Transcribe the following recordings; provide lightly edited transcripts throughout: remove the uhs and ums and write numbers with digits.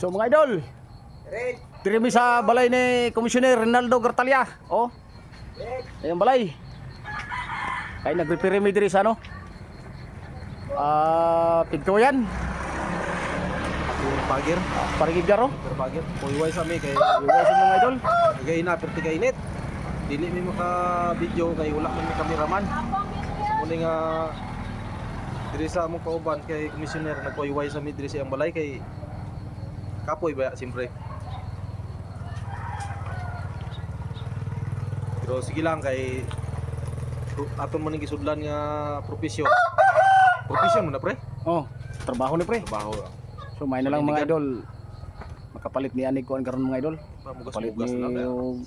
So mga idol, diri mi sa balay ni Commissioner Rinaldo Gartalia. Oh. Ayang balay. Kay nagprepare mi diri sa ano? Pigkawayan. Yung pagir, Parigigaro. pero pagir. Puiway sa mi kay Iway sa mga idol. kay na perti kay init. Dili mi maka video kay wala man mi kameraman. Muli nga diri sa among kauban kay commissioner nagpuiway sa mi diri sa iyang balay kay kapoy ba siyempre. Pero sige lang kay aton man ning gisudlan nga profesyon. Profesyon mo na, pre? Oh, trabaho ni pre. Trabaho. So may na lang, mga idol. Makapalit ni ani kuan karon, mga idol. Mugas Palit mugas ni lang. og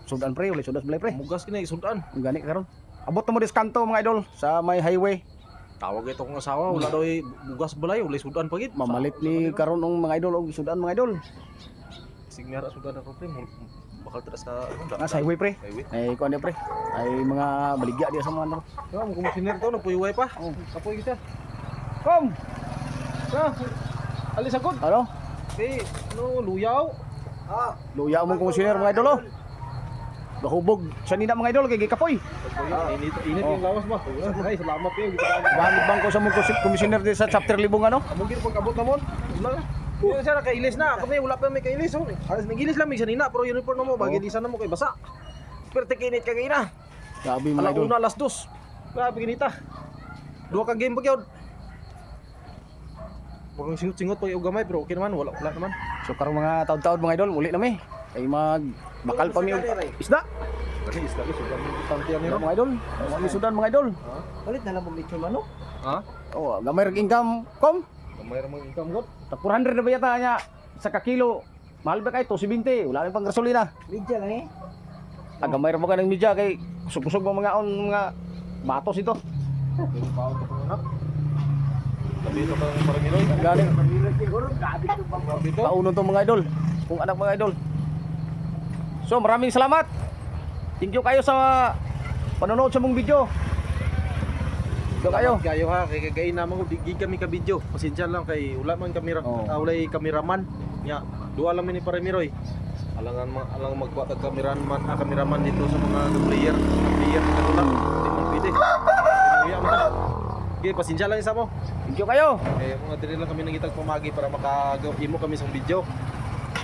sudan, pre, wala sudan sa balay, pre. Mugas kini sudan. Ang gani karon. Abot na mo diskanto, mga idol, sa may highway. Tawag ito kong asawa, wala daw eh, bugas balay, wala sudan pagit. Mamalit ni karon og mga idol og sudan, mga idol. Sig meara sudan ako, pre, bakal tara sa ano, Nasa highway, pre. Highway. Ay kuan ni, pre. Ay mga baligya diya sa mga ano. Ya, mo kumisiner to nagpuyuway pa. Oh. Kapoy kita. Kom. Ah, alis agad. Ano? Eh, ano, luyaw. Luya mong komisyoner, mga idol, oh. Gahubog sa nina, mga idol, kay gikapoy. Init, init Oh. yung lawas ba? Ay, salamat kayo. Gamit bangko sa mong komisyoner din sa chapter libong ano. Amo gid pag-abot namon. Wala. Hindi siya nakailis na. Kami wala pa may kailis. Oh. Alis nagilis lang may sanina pero uniform mo bagay ilisan na mo kay basa. Pero kinit ka gina. Grabe, mga idol. Alauna, alas dos. Grabe kinita. Duha ka game pa gyud. Mukhang singot-singot pa yung gamay pero okay naman, wala wala naman. So karon mga taod-taod, mga idol, uli na mi. Kay mag bakal pa mi og isda. Gani isda ko sudan tantian ni Mga idol, mga sudan, mga idol. Ulit na lang bumitso manok. Ha? Oh, gamay rag income kom. Gamay ra mong income god. Tag 400 na ba yata niya sa kakilo? Mahal ba kay 270? Wala mi pang gasolina. Media lang eh. Ah, gamay ra mo ka ng media kay kusog-kusog mo mga on mga batos ito. Pero paon ko anak. Labi ito kang parang inoy. Gani. Siguro grabe ito bang. Grabe to. Kaunon to, mga idol. Kung anak, mga idol. So maraming salamat. Thank you kayo sa panonood sa mong video. Thank you kayo. Salamat kayo ha kay kagay naman ko di gid kami ka video. Pasensya lang kay wala man kamera, Oo. ah, walay kameraman. Nya, duha lang mi ni Paramiroy. Alangan alang magkuha kag kameraman, kameraman dito sa mga player, player kanula. Di man pwede. Uya man ta. Okay, pasensya lang isa mo. Thank you kayo. Kaya mga diri lang kami nangitag pamagi para maka-imo kami sa video.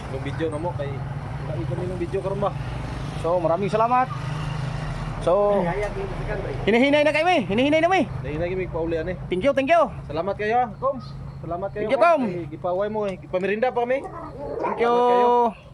Yung video na mo kay wala kami ng video karon ba. So maraming salamat. So Hayag yung sa kanre. hinihinay na kayo mi. Hinihinay na mi. Nahinay kami pauli ani. Thank you, thank you. Salamat kayo, ha, Kom. Salamat kayo. Thank you, Kom. Kay Gipaway mo eh. Gipamirinda pa kami. Thank you. Salamat kayo.